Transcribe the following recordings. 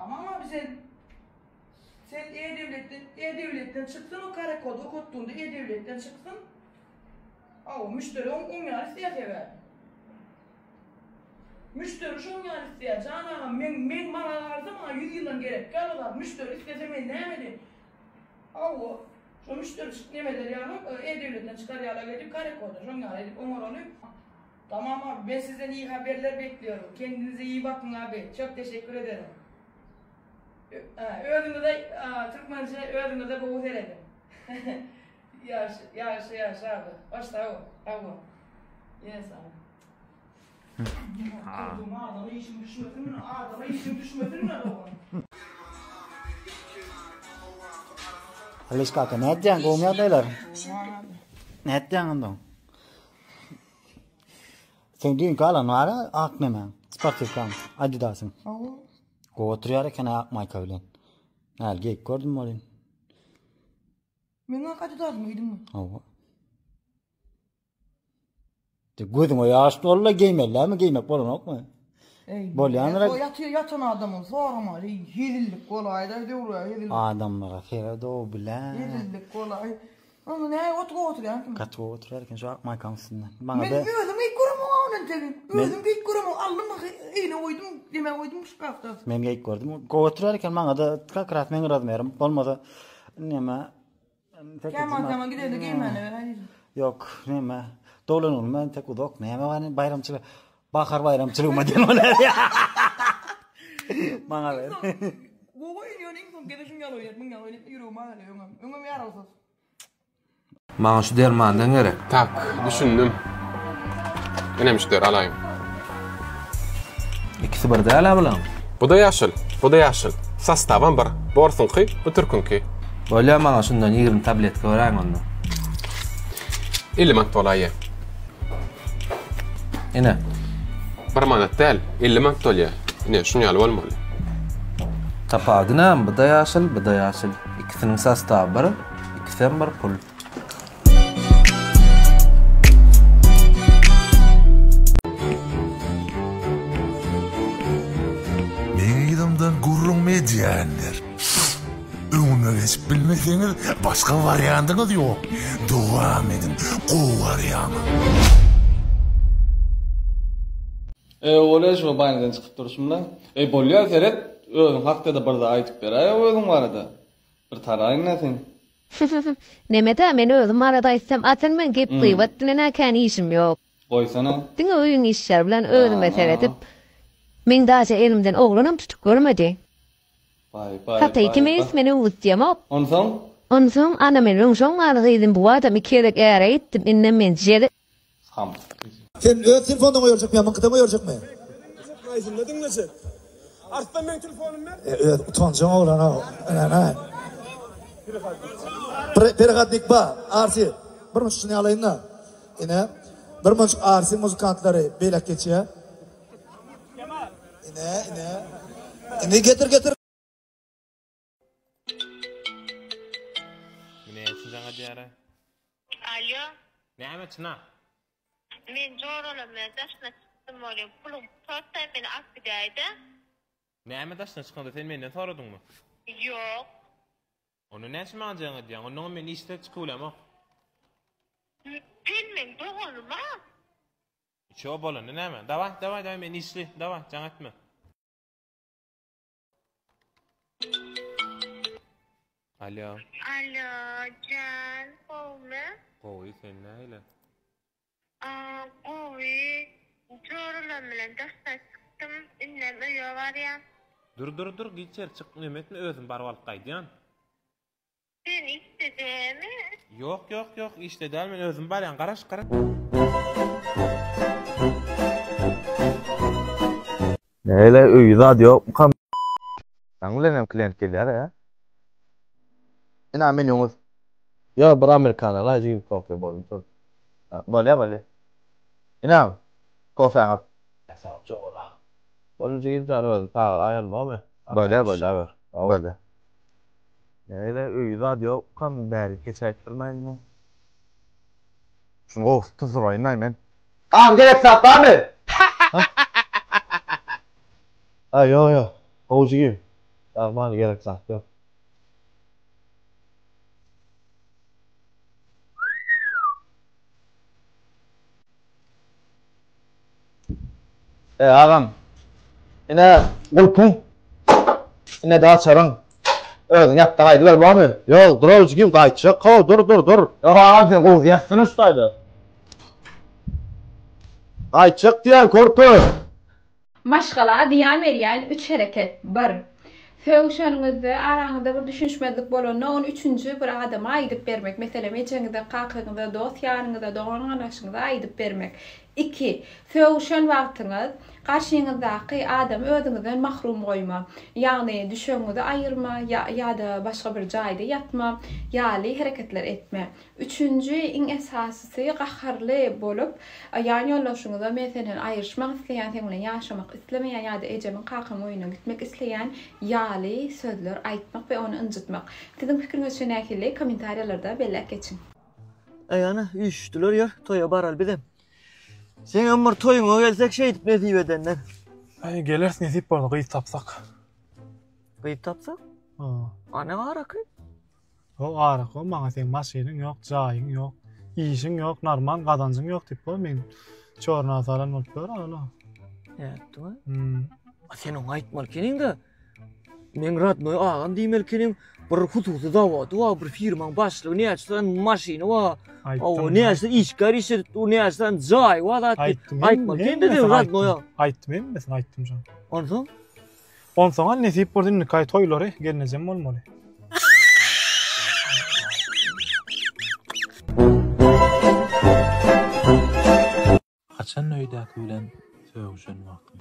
Tamam abi sen sen e-devletden e-devletden çyksyn o kare kody okutdunda e-devletden çyksyn. Aw müşderi oň oň ýaly isleýär sebäbi. Müşderi şoň ýaly isleýär. Jan agam men men maňa galsa maňa 100 ýyldan gerek däl o zat. Müşderi islese men näme edeýin? Aw şo müşderi çyk neme eder ýaly e-devletden çykar ýaly edip kare kody şoň ýaly edip oňaraly. Tamam abi ben sizden iyi haberler bekliyorum. Kendinize iyi bakın abi. Çok teşekkür ederim. Özüňize türkmençe özüňize gowy serediň. Ýagşy ýagşy ýagşy abi. Hoş sag bol. Sag bol. Ýene sag bol. Adama işiň düşmesin, adama işiň düşmesin dogan. Aleş kaka nätýäň gowmy ýagdaýlar? Nätýäň onda? Sen düýnki alan bar ak nemäň, sportiwkaň, Adidasyň. Hawa. Gowy oturýar eken ak maýka bilen. Häli geýip gördüm welin. Meň ak Adidasymy geýdiňmi? Hawa. De gözüňe ýaş doldy, geýmelilämi, geýmek bolanokmy? Eý, Bolýandyr. O ýatyr ýatan adamyň sorama, eý, hezillik bolaýda döwre, hezillik. Adamlara seret o bilen. Hezillik bolaý. Onda näme oturyp oturýan kim? Gaty gowy oturýar eken şu ak maýkaň üstünde. Maňa Men da özüm geýip göremok ony entegin. Özüm geýip göremok, aldym eýne goýdum, deme goýdum şkafda. Men geýip gördüm. Gowy oturýar eken maňa da kak ras meň razmerim. Bolmasa näme Kemal kemal gidende geýmäne beräýdim. Ýok, näme doglan günüm entek uzak. Näme bar baýramçylyk. Bahar baýramçylygyma diýen bolýar. Maňa ber. Gowy oýnaýan iň soň gezek şuň ýaly oýnat, muň ýaly oýnat ýüregim agyrýar öňem. Öňem ýarawsyz. Maňa şu dermandan gerek. Tak, düşündim. Ine müşderi alaýyň. Ikisi bir däl-ä bulaň. Bu-da ýaşyl, bu-da ýaşyl. Sostawam bir. Bu orsuňky, bu türküňki. Bolýa maňa şundan 20 tabletka beräýiň onda. 50 manat bolaýýa. Ine. Bir manat däl, 50 manat bolýa. Ine, şuň ýaly bolmaly. Tapawudy näme? Bu-da ýaşyl, bu-da ýaşyl. Ikisiniň sostawy bir, ikisem bir pul. Meň yzymdan gürrüňmi edýänler? Öňüme geçip bilmeseňiz, başga wariantyňyz ýok. Dowam ediň, gowy barýaňyz. Eý bolýa şu baýnadan çykyp durşumda. Eý bolýa seret özüň hakda-da bir zat aýdyp beräý özüň barada. Bir tanaýyn-da seni. Nemedä men özüm barada aýtsam asyl men gep gybat bilen-ä kän işim ýok. Goýsana. Diňe öýüň işleri bilen özüme seredip, meň daže elimden oglanam tutup görmedi. Baý baý Hataýy baý kime baý. gitmeni öwütýemok. Onsoň? Onsoň ana men öň şoň ýaly gyzym bu adam iki gezek äre gitdim indem men jele Samsyk. Sen öz telefonyňda goýarjakmy ýa myňkyda goýarjakmy? Haýsynda diňlejek? Arslan meň telefonymy ber. E, öz utanjaň oglan o. Ene. Perehatnik ba, Arsi. Bir munç şuny alaýyn-da. Ine, bir munç Arsi muzykantlary beýläk geçýär. Ine, ine. Indi getir, getir. Bu näme üçin jaň edýär-ä? Alýo. Näme çyna? Men joralam bilen daşyna çykdym welin puluň gutartda meni alyp gidäýdä. Näme daşyna çykanda sen menden soradyňmy? Ýok. Onda näme üçin maňa jaň edýäň? Onnoňam men işde çykyp bilemok. Sen meň doganym-a. Ço bolanda näme? Daway, daway, daway men işli. Daway, jaň etme. Alo. Alo, jan, gowumy? Gowy, sen nähili? Gowy. Joralarym bilen daşda çykdym. Indem öýe barýan. Dur, dur, dur, git içeri çyk, neme etme, özüm baryp alyp gaýdýan. Sen işde dälmi? Ýok, ýok, ýok, işde däl, men özüm barýan, garaş, garaş. Näle öýi zat ýokmykam. Saň bilenem klient gelýär ä. Ina menýuňyz. Ýok bir amerikano alaý jigim kofe boldy tur. Bolýa bolýa. Ina kofäňiz. Sag jogala. Boldy jigim jan özüň sag aýalmamy. Bolýa bolýa ber. Bolýa. Näle öýi zat ýokmykam bärik geçäýip durmaýynmy. Şuny gowusy tuzduraýynlaý men. Agam gerek zat barmy? A ýok ýok. Gowy jigim. Normal gerek zat ýok. E agam. Ine gulpuň. Ine-de açaryň. Özüň ýap-da gaýdyber bormy? Ýok, dur jigim gaýtjak how, dur, dur, dur. Ýok agam sen gowusy ýatsyna şu taýda. Gaýtjak diýýän körpe. Maşgala zyýan berýän üç hereket. Bir. Sögüşeniňizde, araňyzda bir düşünişmezlik bolanda, ony üçünji bir adama aýdyp bermek. Meselem, ejeňize, kakaňyza, dost-ýaryňyza, dogan-garyndaşyňyza aýdyp bermek. Iki. Sögüşen wagtyňyz, garşyňyzdaky adamy özüňizden mahrum goýma. Ýagny, düşegiňizi aýyrma ýa-da başga bir jaýda ýatma ýaly hereketler etme. Üçünji, iň esasysy, gaharly bolup, ýan ýoldaşyňyza men senden aýryşmak isleýän, seň bilen ýaşamak islemeýän ýa-da ejemiň, kakamyň öýüne gitmek isleýän ýaly sözler aýtmak we ony ynjytmak. Siziň pikiriňizçe nähili? Kommentariýalarda belläp geçiň. Aý ana, üýşüşdiler ýör, toýa baraly bizem. Seňem bir toýuňa gelsek şeýdip nesip edenden. Aý geleris nesip bolsa gyz tapsak. Gyz tapsak? Ha. A ne araky? O arak o maňa seň maşynyň ýok, jaýyň ýok, işiň ýok, normal gazanjyň ýok diýip o men çorna salan bolup ýör ala. Nätdiň? Hmm. A sen oňa aýtmaly ekeniň-de. Meň radnoý agam diýmeli ekeniň. Bir hususy zawody bar, bir firmaň başlygy, näçe sany maşyny bar. Awa, näçe sany işgär işledip dur, näçe sany jaýy bar zat diýip. Aýtmaly ekeniň-de sen radnoý. Aýtdym, hemmesini aýtdym şoň. Onsoň? Onsoňam nesip bolsa indiki aý toýlary gelnejem bolmaly. Haçan öýdäki bilen sögüşen wagtyň.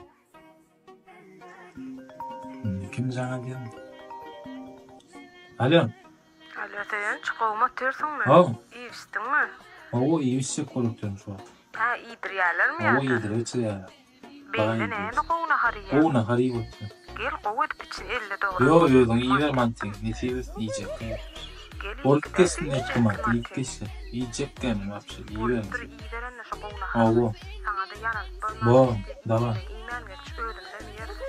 Indi kim jaň edýär? Alo. Alo Söýünç, gowmy otyrsyňmy? Haw. Iýip içdiňmi? Hawa, iýip içjek bolup otyryn şu wagt. Hä, iýdirýärlermi Hawa, ýa-da? iýdirip içirýärler. Beýle näme gowy nahar iýýäň? Gowy nahar iýip otyryn. Gel gowy edip için elle dograp. Ýok, özüň iýiber mantyňy, nesip etsin iýjek däl. Gel Bolup iýip geçsin gider, etdi manty, iýip geçsin. Iýjek däl men wapşe, iýiberin Bolupdyr sen. iýiberende şu gowy nahary. Hawa. Saňada ýaralyp bolmaz Bor, diýdi. daway. Sen iýmän geç, özümizem iýeris.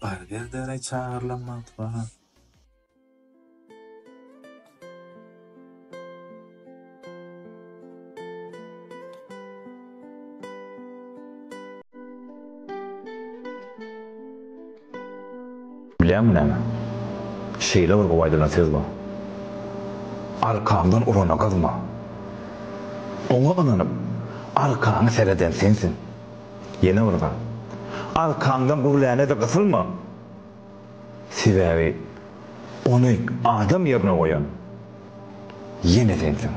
Bar gel-däraý çagyrylan wagty bar. Bilýäňmi näme? Şeýle bir gowy aýdylan söz bar. Arkaňdan urana gyzma. Oňa ynanyp, arkaňy sereden sensiň. Ýene bir zat. Arkaňdan gürlänede gysylma. Sebäbi ony adam ýerine goýan ýene sensiň.